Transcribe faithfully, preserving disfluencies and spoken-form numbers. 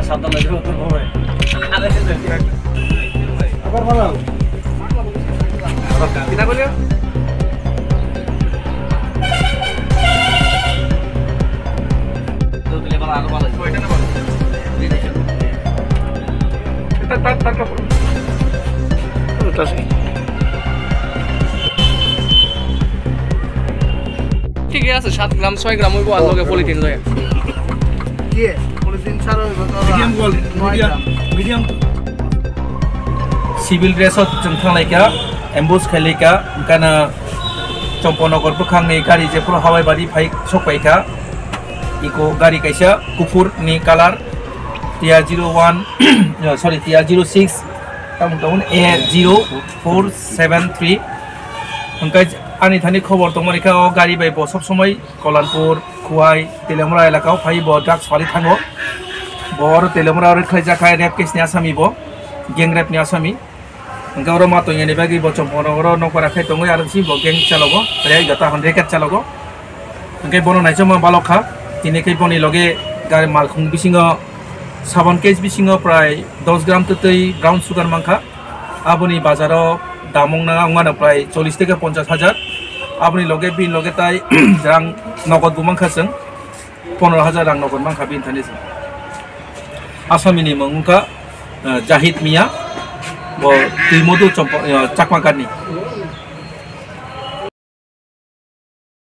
সাবধান হয়ে যাবে, তোর বউ হয়। আবার বানাও। ঠিক আছে, সাত গ্রাম, ছয় গ্রাম হইব, আর লগে পলিথিন লয়ে। কি? পলিথিন ছাড়া হইব তো আবার। Medium quality, নয় medium, গ্রাম। Medium. Civil dress o chwng thanglaikha, ambush khailaikha, hwnkhe no Chomponagar bwkhangni gari jephuru Hawaibari phai sokpaikha. Iko gari kaisa kuphur ni colour, T R zero one, sorry, T R zero six, tamo tamo A zero four seven three. Hwnkhe ani thani khobor tongmani kha o gari bai bo sob somoi Kolanpur, Khowai, Teliamura elaka o phai bo drugs phalwi thango. Bo oro Teliamura o rwkhlai jakha rape case ni asami bo, gang rape ni asami. Hwnkhe oro ma tongya ni bagwi bo Chomponagar o nokbar khai tongwi aro si bo gang chalogo, rei gata hon racket chalogo. Hwnkhe bono naisokma balok kha, tini khe boni loge gari malkhung bisingo sabon case bisingo prai dos gram twtwi brown sugar mankha. Aboni bazaro dam wngna, wngmano prai chollish theke ponchash hajar. Aboni loge, bini loge tai rang nogod bo mankha chwng, pondro hajar rang nogod mankha bini thani chwng. Asamini mung wngkha, eh, Jahid Mia, bo Twimodu Chompa-, eh, Chakma Karni.